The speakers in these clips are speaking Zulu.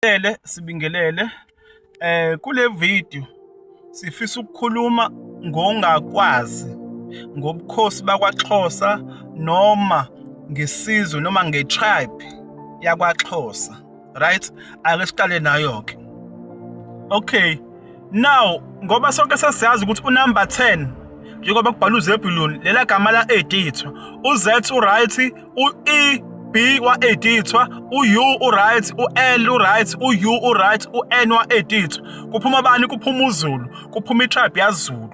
Sibingelele, sibingelele. Kule video sifisa ukukhuluma ngongakwazi ngobukhosi bakwaXhosa noma ngesizwe noma nge-tribe yakwaXhosa. Right? Ake siqale nayo-ke. Okay. Now ngoba sonke sesiyazi ukuthi unumber 10 njengoba kubhala uZebulon lela gama la edithwa uZ uright u-E B wa-edithwa u-U uright u-L uright u-U uright u-N wa-edithwa kuphuma bani kuphuma uZulu kuphuma i-tribe yaZulu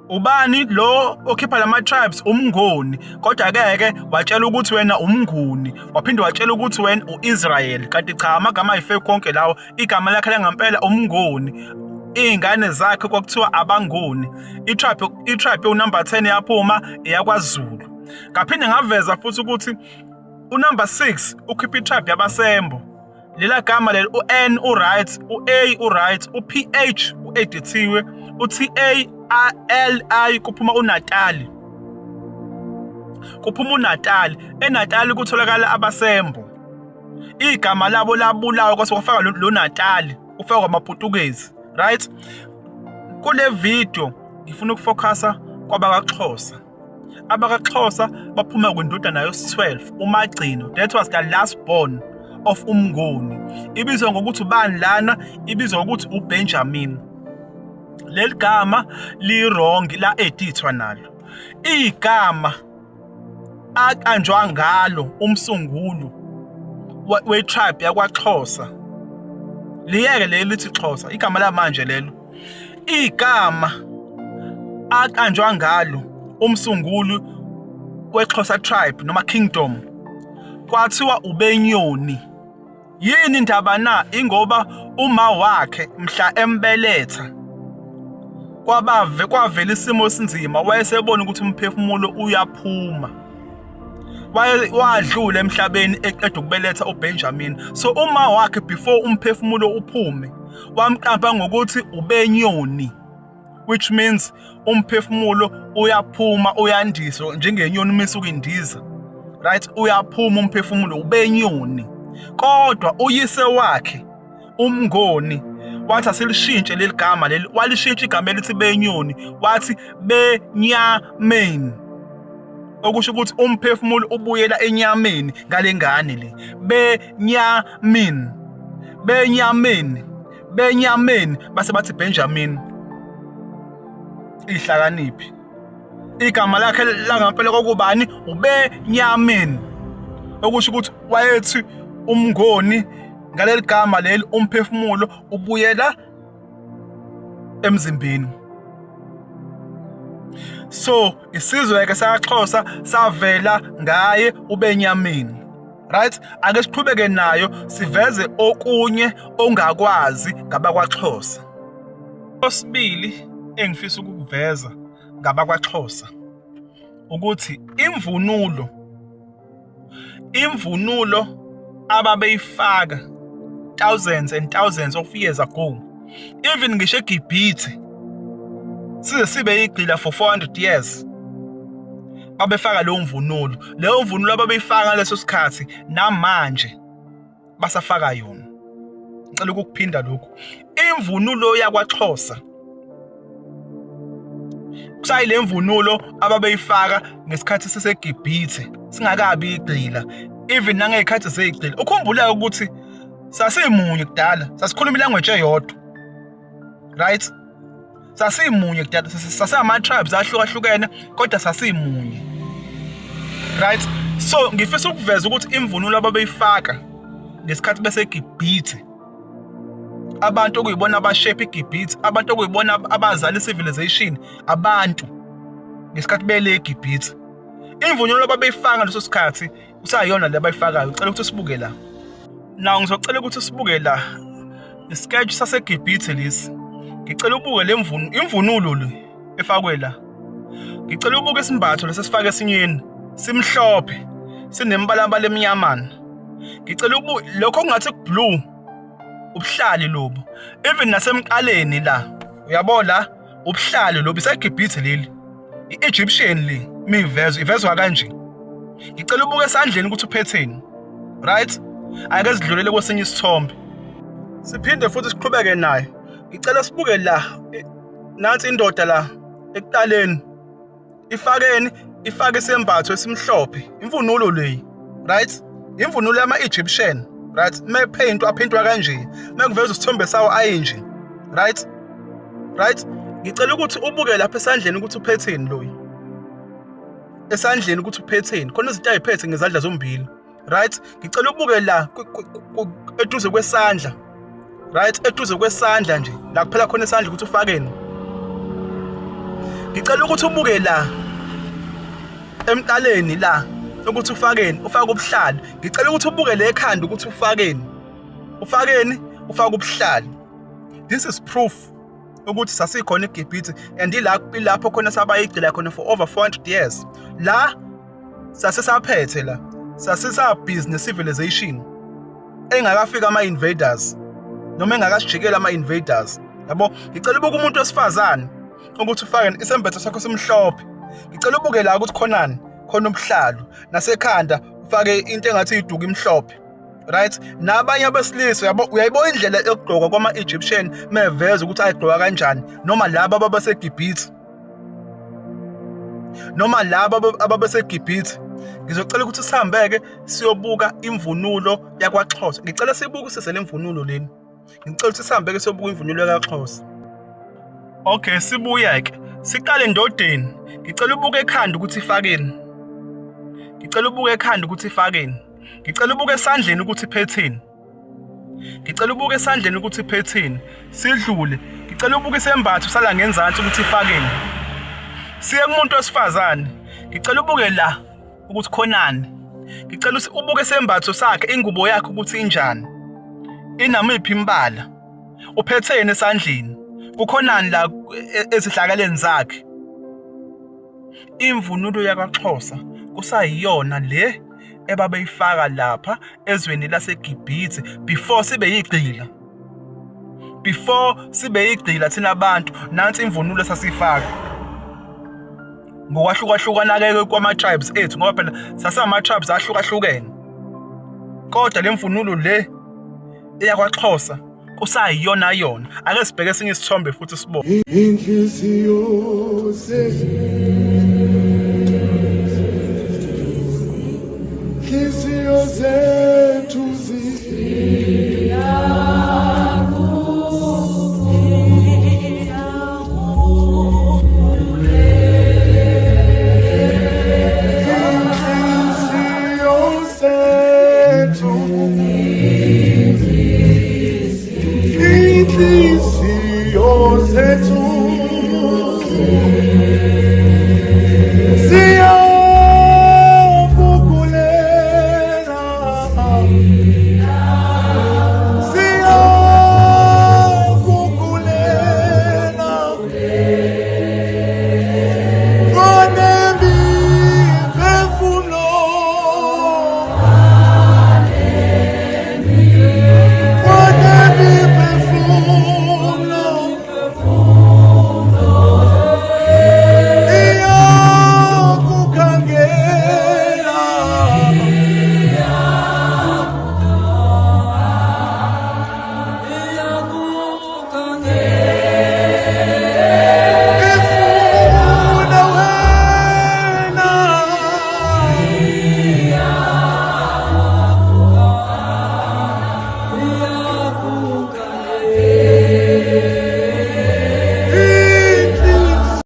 ubani lo okhipha lama tribes umngoni kodwa ke watshela ukuthi wena umnguni waphinde watshela ukuthi wena uIsrael kanti cha amagama ayifake konke lawo igama lakhe langampela umnguni iy'ngane zakhe kwakuthiwa abanguni i-tribe i-tribe unumber 10 yaphuma eyakwaZulu ngaphinde ngaveza futhi ukuthi unumber 6 ukhipha i-tribe yabasembo lela gama leli u-N u-right u-A u-right u-PH u-edithiwe u-T-A L I kuphuma uNatali kuphuma uNatali eNatali kutholakala abasembo igama labo labulawa kwase kwafaka lo Natali ufakwa amaPutukezi right kule video ngifuna ukufocusa kwabakaXhosa abakaXhosa baphuma kwindodana yos-12 uMagcino that was the last born of uMnguni ibizwa ngokuthi ubani lana ibizwa ngokuthi uBenjamin leli gama li-wrong la-edithwa nalo igama aqanjwa ngalo umsungulu we-tribe yakwaXhosa liyeke leli lithi Xhosa igama lamanje lelo igama aqanjwa ngalo umsunguli weXhosa tribe noma kingdom kwathiwa uBenyoni yini indaba na ingoba uma wakhe mhla embeletha kwabave kwavela isimo esinzima wayesebona ukuthi umphefumulo uyaphuma waye wadlula emhlabeni eqeda ukubeletha uBenjamin so uma wakhe before umphefumulo uphume wamqamba ngokuthi ubenyoni which means umphefumulo uyaphuma uyandiswa njengenyoni uma isuke indiza right uyaphuma umphefumulo ubenyoni kodwa uyise wakhe umngoni wathi asilishintshe leli gama leli walishintsha igama elithi benyoni wathi benyameni okusho ukuthi umphefumulo ubuyela enyameni ngale ngane le benyamin benyameni benyameni base bathi Benjamin ihlakaniphi igama lakhe langampela kwakubani uBenyamin okusho ukuthi wayethi umngoni ngaleli gama leli umphefumulo ubuyela emzimbeni so isizwe ke sakaXhosa savela ngaye uBenyamin right ake siqhubeke nayo siveze okunye ongakwazi ngabakwaXhosa osibili engifisa ukukuveza ngabakwaXhosa ukuthi imvunulo imvunulo ababeyifaka thousands and thousands of years ago even ngisho eGibhithe size sibe igqila for 400 years babefaka leyo mvunulo leyo mvunulo ababeyifaka ngaleso sikhathi namanje basafaka yona ngicela ukukuphinda lokhu imvunulo yakwaXhosa kusayile mvunulo ababeyifaka ngesikhathi siseGibhithe singakabi igqila even nangey'khathi zey'gqila ukhumbuleke ukuthi sasimunye kudala sasikhuluma ilanguage eyodwa right sasimunye kudala sasama-tribes ahlukahlukene kodwa sasimunye right so ngifisa ukuveza ukuthi imvunulo ababeyifaka ngesikhathi beseGibhithe abantu okuyibona abashape iGibhithe abantu okuyibona abazala i-civilization abantu ngesikhathi bele eGibhithe imvunulo ababeyifaka leso sikhathi kusayiyona le abayifakayo ucela ukuthi sibuke la naw ngizocela ukuthi sibuke la isketch saseGibhithe lesi ngicela ubuke le mvunulo imvunulo le efakwe la ngicela ubuke isimbatho lesesifake esinyeni simhlophe sinembalabala emnyamana ngicela ubu lokho kungathi kublue ubuhlali lobu even nasemqaleni la uyabo la ubuhlali lobu iseGibhithe leli i-Egyptian le mivezo ivezwa kanje ngicela ubuke esandleni ukuthi uphetheni right ake sidlulele kwesinye isithombe Siphinde futhi siqhubeke nayo. Ngicela sibuke la, nansi indoda la ekuqaleni. Ifakeni, ifake isembatho esimhlophe, imvunulo leyi, right? Imvunulo yama-Egyptian, right? Mepheyintwa aphintwa kanje, mekuvezwa isithombe sawo ayinje, right? Right? Ngicela ukuthi ubuke lapha esandleni ukuthi uphetheni loyi. Esandleni ukuthi uphetheni, khona izinto ayiphethe ngezandla zombili. Right? Ngicela ubuke la eduze kwesandla. Right? Eduze kwesandla nje, la kuphela khona isandla ukuthi ufakeni. Ngicela ukuthi ubuke la emqaleni la ukuthi ufakeni, ufake ubuhlalu. Ngicela ukuthi ubuke le ekhanda ukuthi ufakeni. Ufakeni, ufake ubuhlalu. This is proof ukuthi sasikhona iGibhithe and ilapho khona sabayigcila khona for over 400 years. La sasesaphethe la, sasesabhizi ne-civilization engakafika ama-invaders noma engakasijikela ama-invaders, yabo. Ngicela ubuke umuntu wesifazane ukuthi ufake isembetho sakho simhlophe. Ngicela ubuke la ukuthi khonani, khona ubuhlalu, nasekhanda ufake into engathi iduku imhlophe, right? Nabanye abesilisa, yabo, uyayibona indlela yokugqoka kwama-Egyptian meveza ukuthi ayigqoka kanjani, noma laba ababaseGibhithe, noma laba ababeseGibhithe. Ngizocela ukuthi sihambeke siyobuka imvunulo yakwaXhosa. Ngicela sibukisise le mvunulo leni. Ngicela ukuthi sihambeke siyobuka imvunulo yakwaXhosa. Okay, sibuya ke. Siqale endodeni. Ngicela ubuke ekhanda ukuthi ifakeni. Ngicela ubuke ekhanda ukuthi ifakeni. Ngicela ubuke esandleni ukuthi iphetheni. Ngicela ubuke esandleni ukuthi iphetheni. Sidlule. Ngicela ubuke isembatho sala ngenzansi ukuthi ifakeni. Siye kumuntu wesifazane. Ngicela ubuke la ukuthi khonani. Ngicela ubuke isembatho sakhe, ingubo yakhe ukuthi injani. Inamiphi imibala. Uphetheni esandleni. Kukhonani la ezihlakaleni zakhe. Imvunulo yakwaXhosa kusayiyona le ebabeyifaka lapha ezweni laseGibhithe before sibe yigqila. Before sibe yigqila thina abantu, nansi imvunulo esasiyifaka. Ngokwahlukahlukana-ke kwama-tribes ethu, ngoba phela sasama-tribes ahlukahlukene. Kodwa le mvunulo le eyakwaXhosa kusayiyona yona. Ake sibheke esinye isithombe futhi sibone. Inhliziyo zethu, inhliziyo zethu inhliziyo zethu inhliziyo zethu.